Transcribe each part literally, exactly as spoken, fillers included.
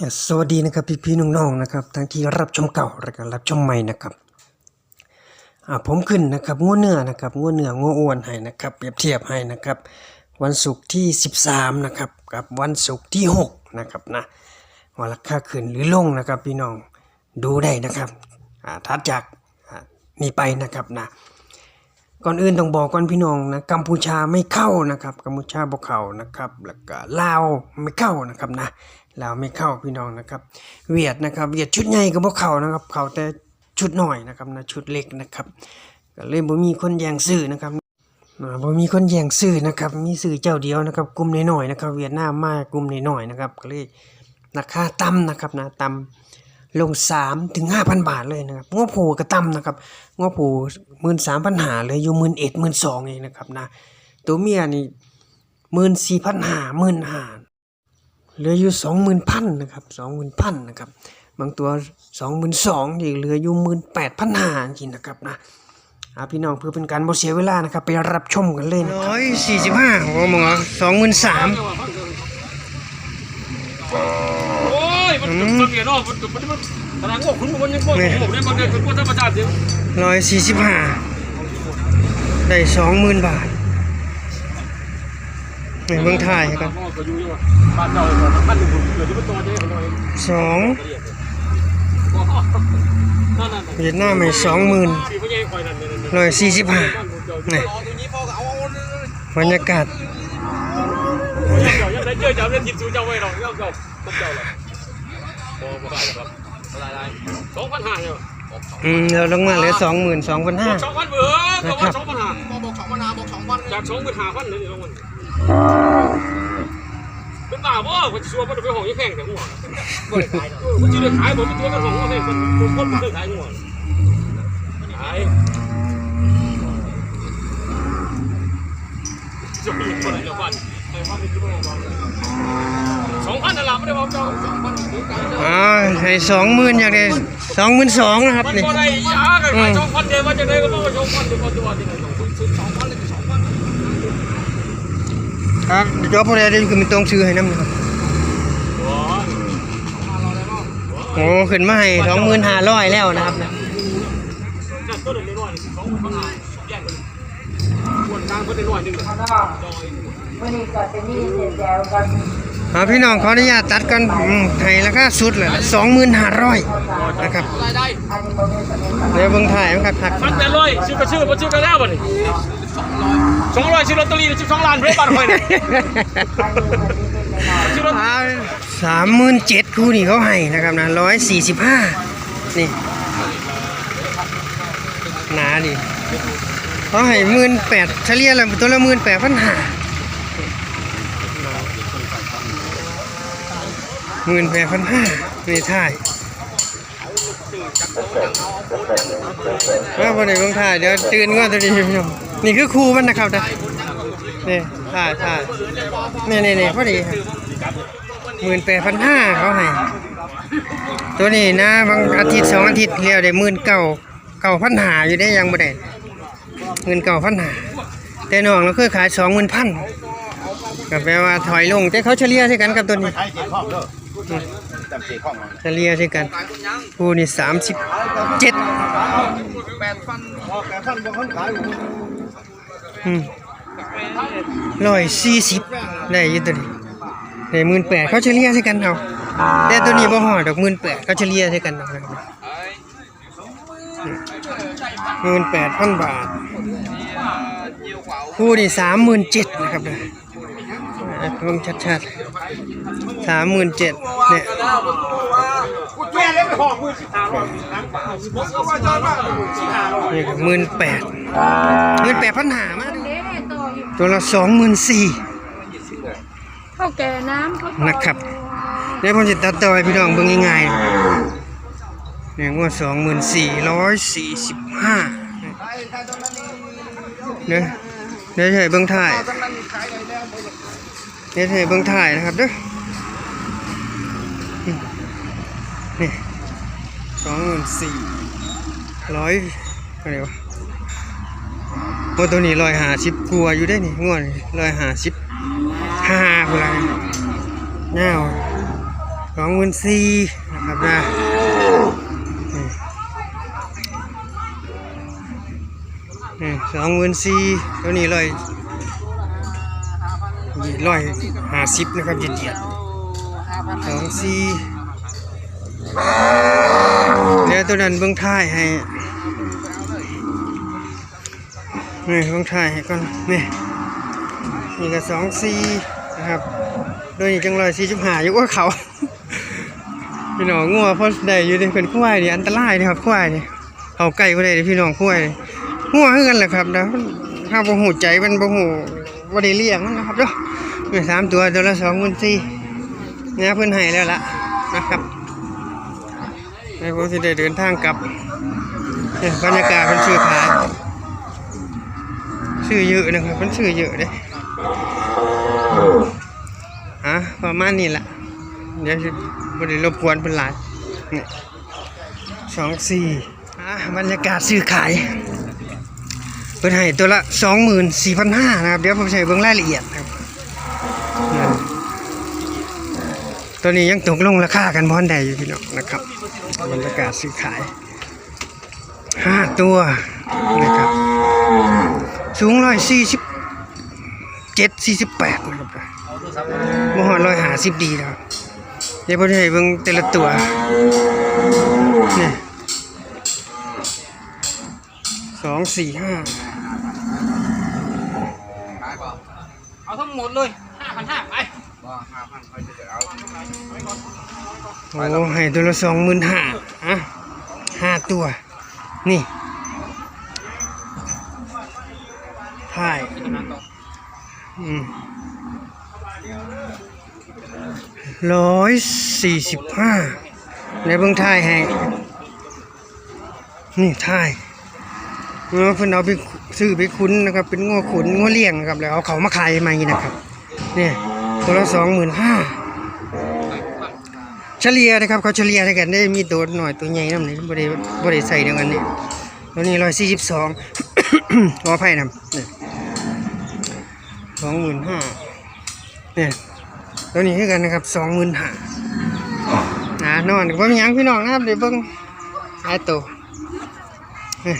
อ่ะ สวัสดีนะครับ พี่ๆน้องๆนะครับ ทั้งที่รับชมเก่าและก็รับชมใหม่นะครับ อ่า ผมขึ้นนะครับ งัวเนื้อนะครับ งัวเนื้อ งัวอ้วนให้นะครับ เปรียบเทียบให้นะครับ วันศุกร์ที่สิบสามนะครับ กับวันศุกร์ที่หกนะครับนะ ว่าราคาขึ้นหรือลงนะครับ พี่น้องดูได้นะครับ อ่า ถัดจาก อ่า นี้ไปนะครับนะ ก่อนอื่นต้องบอกก่อนพี่น้องนะ กัมพูชาไม่เข้านะครับ กัมพูชาบ่เข้านะครับ แล้วก็ลาวไม่เข้านะครับนะ ลาวไม่เข้าพี่น้องนะครับ เวียดนะครับ เวียดชุดใหญ่ก็บ่เข้านะครับ เข้าแต่ชุดน้อยนะครับนะ ชุดเล็กนะครับ ก็เลยบ่มีคนแย่งซื้อนะครับ อ่า บ่มีคนแย่งซื้อนะครับ มีซื้อเจ้าเดียวนะครับ กลุ่มน้อยๆนะครับ เวียดนามมากลุ่มน้อยๆนะครับ ก็เลยราคาต่ำนะครับนะ ต่ำลงสามถึงห้าพันบาทเลยนะครับ งัวผู้ก็ต่ำนะครับ งัวผู้หมื่นสามพันห้า เหลืออยู่หมื่นเอ็ด หมื่นสองเองนะครับนะ ตัวเมียนี่หมื่นสี่พันห้า หมื่นห้า เหลืออยู่สองหมื่นพันนะครับ สองหมื่นพันนะครับ บางตัวสองหมื่นสอง อีกเหลืออยู่หมื่นแปดพันห้า จริงนะครับนะ อ่า พี่น้อง เพื่อเป็นการบ่เสียเวลานะครับ ไปรับชมกันเลยนะครับ ร้อยสี่สิบห้า ผมบอกว่า สองหมื่นสาม โอ้ย มัน อืม เสมียเนาะ มัน มัน มัน ขนาดพวกคุณมันยังพวก นี่ ผมเนี่ย มันเนี่ยเป็นพวกธรรมชาติเดียว ร้อยสี่สิบห้า ได้สองหมื่นบาท นี่เบิ่งท้ายให้กัน บ้านเจ้าพันหนึ่งเกิดที่มันตัวเดียว สอง เวียดนามให้สองหมื่น ร้อยสี่สิบห้า นี่ บรรยากาศ เจ้ายังได้เจอเจ้าเล่นจิตสูเจ้าไว้หรอกเจ้าเจ้าเจ้าหรอก บ่ บ่ได้หรอก อะไร อะไร สองพันห้าเนี่ย อืม เราลงมาเหลือ สองหมื่นสองพันห้า สองพันเบอร์ นะครับ สองพันห้า บอกสองพันห้า บอกสองพัน จากสองหมื่นห้าพันเลยลงมา เป็นบ้าบ่ ว่าสิซัวบ่ได้ไปห้องยังแพงแต่หัว บ่ได้ขายดอก เออ มันสิได้ขายบ่ มันตัวเป็นห้องยังแพง มันคนบ่ได้ขายหัว ขาย สองพันนั่นล่ะ ไม่ได้บอกเจ้า อ่า ให้สองหมื่น อยากได้ สองหมื่นสอง นะครับ มัน นี่ บ่ได้ยาก็ขาย อืม สองพันเดียว ว่าจะได้ก็บอกว่าสองพันเดียว ก็ตัวนี้ ครับ เดี๋ยวพอได้คือมีต้องซื้อให้นำนะครับ โอ้ ขึ้นมาให้ สองหมื่นห้าร้อย แล้วนะครับ มื้อนี้ก็จะมีเสียแจ๋วกัน อ่า พี่น้องขออนุญาตตัดก่อน อืม ให้ราคาสุดเลย สองหมื่นห้าร้อย นะครับ เดี๋ยวเบิ่งท้ายมันคักๆ พันแปดร้อย ซื้อก็ซื้อ บ่ซื้อก็แล้วบัดนี้ สองร้อย ซื้อลอตเตอรี่ สิบสองล้าน เด้อบ้านข่อยน่ะ ซื้อลอตเตอรี่ อ่า สามหมื่นเจ็ด คู่นี่เขาให้นะครับนะ ร้อยสี่สิบห้า นี่ หนาดี เขาให้หมื่นแปด เฉลี่ยแล้วตัวละหมื่นแปดพันห้า หมื่นแปดพันห้า นี่ท้าย แล้วพอดีเบิ่งท้าย เดี๋ยวตื่นก่อนตัวนี้พี่น้อง นี่คือคู่มันนะครับนะ นี่ท้ายท้าย นี่นี่นี่พอดีครับ หมื่นแปดพันห้า เขาให้ ตัวนี้นะ บางอาทิตย์สองอาทิตย์แล้วได้หมื่นเก้า เก้าพันห้า อยู่ได้ยังบ่ได้ หมื่นเก้าพันห้า แต่น้องเราเคยขาย สองหมื่นพัน ก็แปลว่าถอยลง แต่เขาเฉลี่ยใส่กันกับตัวนี้ ขายเจ็ดห้องเด้อ จำเจ็ดห้องเอา เฉลี่ยใส่กัน คู่นี่ สามสิบเจ็ด อืม ร้อยสี่สิบ ได้อยู่ตัวนี้ ได้หมื่นแปด เขาเฉลี่ยใส่กันเอา แต่ตัวนี้บ่ฮอดดอก หมื่นแปด เขาเฉลี่ยใส่กันเอา หมื่นแปดพันบาท คู่นี่ สามหมื่นเจ็ด นะครับนะ อ่ะ เบิ่งชัดๆ สามหมื่นเจ็ด เนี่ย นี่ก็ หมื่นแปด หมื่นแปดพันห้า มาดู ตัวละ สองหมื่นสี่ เฒ่าแก่น้ำเขา นะครับ เดี๋ยวผมจะตัดต่อให้พี่น้องเบิ่งง่ายๆ เนี่ย งวด สองหมื่นสี่ร้อยสี่สิบห้า เด้อ เดี๋ยวให้เบิ่งท้าย เดี๋ยวให้เบิ่งท้ายนะครับเด้อ นี่ สองหมื่นสี่ร้อย อะไรวะ โอ้ ตัวนี้ ร้อยห้าสิบกว่าอยู่ได้นี่ งวด ร้อยห้าสิบห้า พุ่นละ ยาว สองหมื่นสี่นะครับนะ นี่ นี่ สองหมื่นสี่ ตัวนี้ร้อย ร้อยห้าสิบนะครับ เหยียดๆ สองสี่ แล้วตัวนั้นเบิ่งท้ายให้ นี่เบิ่งท้ายให้ก่อน นี่ นี่ก็สองสี่ นะครับ โดยนี้จังร้อยสี่สิบห้าอยู่ โอ้ย เขา พี่น้อง งัวพอได้อยู่เด้ เป็นควายนี่อันตรายเด้ครับ ควายนี่ เข้าใกล้บ่ได้เด้พี่น้อง ควายนี่ งัวคือกันแหละครับนะ เฮาบ่ฮู้ใจมัน บ่ฮู้ บ่ได้เลี้ยงมันนะครับเด้อ นี่ สามตัว ตัวละสองหมื่นสี่ นะ เพิ่นให้แล้วล่ะนะครับ แล้วผมสิได้เดินทางกลับ เนี่ย บรรยากาศมันซื้อขาย ซื้อเยอะนะครับ มันซื้อเยอะเด้ อ่ะ ประมาณนี้แหละ เดี๋ยวสิบ่ได้รบกวนเพิ่นหลาย นี่ สองสี่ อ่ะ บรรยากาศซื้อขาย เพิ่นให้ตัวละสองหมื่นสี่พันห้านะครับ เดี๋ยวผมสิให้เบิ่งรายละเอียดครับ อ่า ตอนนี้ยังตกลงราคากันบ่ทันได้อยู่พี่น้องนะครับ บรรยากาศซื้อขาย ห้าตัวนะครับ สูงร้อยสี่สิบเจ็ด สี่สิบแปดนะครับ บ่ฮอดร้อยห้าสิบดีแล้ว เดี๋ยวผมสิให้เบิ่งแต่ละตัว นี่ สองสี่ห้า เอาทั้งหมดเลย ห้าพันห้า ไป โอ้ ให้ตัวละสองหมื่นห้า อ่ะ ห้าตัว นี่ ท้าย อืม ร้อยสี่สิบห้า ในเบิ่งท้ายให้ นี่ท้าย เออ เพิ่นเอาไปซื้อไปขุนนะครับ เป็นงัวขุน งัวเลี้ยงนะครับ แล้วเอาเขามาขายใหม่นะครับ เนี่ย ตัวละสองหมื่นห้า เฉลี่ยนะครับ เขาเฉลี่ยให้กันได้ มีตัวน้อยตัวใหญ่นำนี่ บ่ได้ บ่ได้ใส่เดียวกันนี่ ตัวนี้ร้อยสี่สิบสอง ขออภัยนำ นี่ สองหมื่นห้า เนี่ย ตัวนี้คือกันนะครับ สองหมื่นห้า อ่า นอนก็บ่มีหยังพี่น้องนะครับ ได้เบิ่งหลายตัว นี่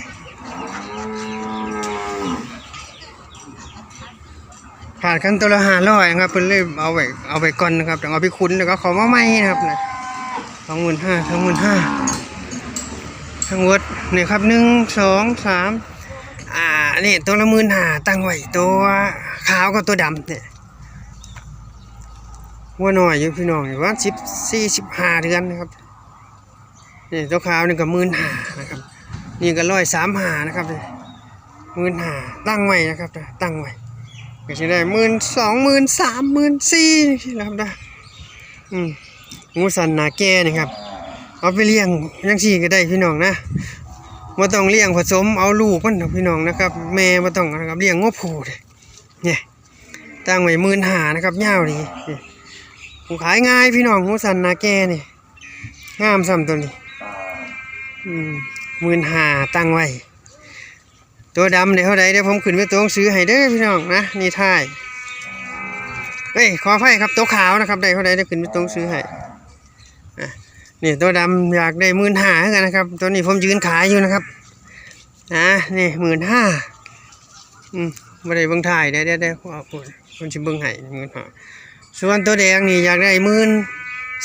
ขาดกันตัวละห้าร้อยครับ เพิ่นเลยเอาไว้ เอาไว้ก่อนนะครับ ต้องเอาไปขุนแล้วก็เขามาใหม่นะครับนะ สองหมื่นห้า สองหมื่นห้า ทั้งหมดนี่ครับ หนึ่ง สอง สาม อ่า นี่ตัวละหมื่นห้า ตั้งไว้ ตัวขาวกับตัวดำเนี่ย งัวน้อยอยู่พี่น้อง ประมาณสิบสี่ สิบห้าเดือนนะครับ นี่ตัวขาวนี่ก็หมื่นห้านะครับ นี่ก็ร้อยสามห้านะครับ หมื่นห้า ตั้งไว้นะครับ ตั้งไว้ ก็สิได้หมื่นสอง หมื่นสาม หมื่นสี่ จังซี้นะครับนะ อืม หมูสันหน้าแก่นี่ครับ เอาไปเลี้ยงจังซี่ก็ได้พี่น้องนะ บ่ต้องเลี้ยงผสม เอาลูกมันดอกพี่น้องนะครับ แม่บ่ต้องนะครับ เลี้ยงงัวผู้เด้ เนี่ย ตั้งไว้หมื่นห้านะครับ ยาวดี นี่ ผู้ขายง่ายพี่น้อง หมูสันหน้าแก่นี่ งามซ้ำตัวนี้ อืม หมื่นห้า ตั้งไว้ ตัวดำได้เท่าใด เดี๋ยวผมขึ้นเป็นตัวหนังสือให้เด้อพี่น้องนะ นี่ท้าย เอ้ย ขออภัยครับ ตัวขาวนะครับ ได้เท่าใด เดี๋ยวขึ้นเป็นตัวหนังสือให้ อ่ะ นี่ตัวดำอยากได้หมื่นห้าคือกันนะครับ ตัวนี้ผมยืนขายอยู่นะครับ นะ นี่ หมื่นห้า อืม บ่ได้เบิ่งท้าย เดี๋ยว เดี๋ยว เดี๋ยว เอา เพิ่นสิเบิ่งให้ หมื่นห้า ส่วนตัวแดงนี่อยากได้หมื่น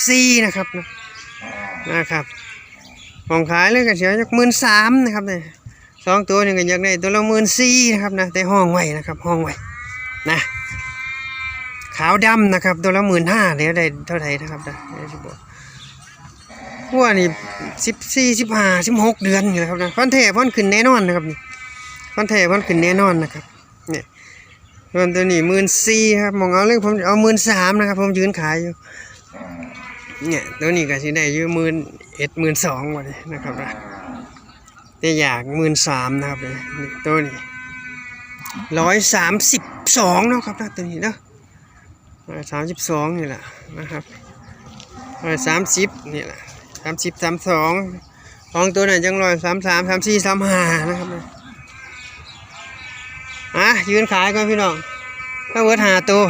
สี่นะครับนะ นะครับ ห้องขายเลยก็สิเอาจักหมื่นสามนะครับเนี่ย สองตัวนี่ก็อยากได้ตัวละหมื่นสี่นะครับนะ แต่ห้องไว้นะครับ ห้องไว้นะ ขาวดำนะครับ ตัวละหมื่นห้า เดี๋ยวได้เท่าใดนะครับนะ เดี๋ยวสิบอก งัวนี่สิบสี่ สิบห้า สิบหกเดือนนี่แหละครับนะ พันธุ์แท้พันธุ์ขึ้นแน่นอนนะครับนี่ พันธุ์แท้พันธุ์ขึ้นแน่นอนนะครับ เนี่ย ส่วนตัวนี้หมื่นสี่ครับ มองเอาเลย ผมเอาหมื่นสามนะครับ ผมยืนขายอยู่ เนี่ย ตัวนี้ก็สิได้อยู่หมื่นเอ็ด หมื่นสอง วันนี้นะครับนะ แต่อยากหมื่นสามนะครับเนี่ย ตัวนี้ร้อยสามสิบสองเนาะครับนะ ตัวนี้เนาะ ร้อยสามสิบสองนี่แหละนะครับ ร้อยสามสิบนี่แหละ สามสิบ สามสอง ของตัวนั้นยังร้อยสามสาม สามสี่ สามห้านะครับ อ่ะ ยืนขายก่อนพี่น้อง ทั้งหมดห้าตัว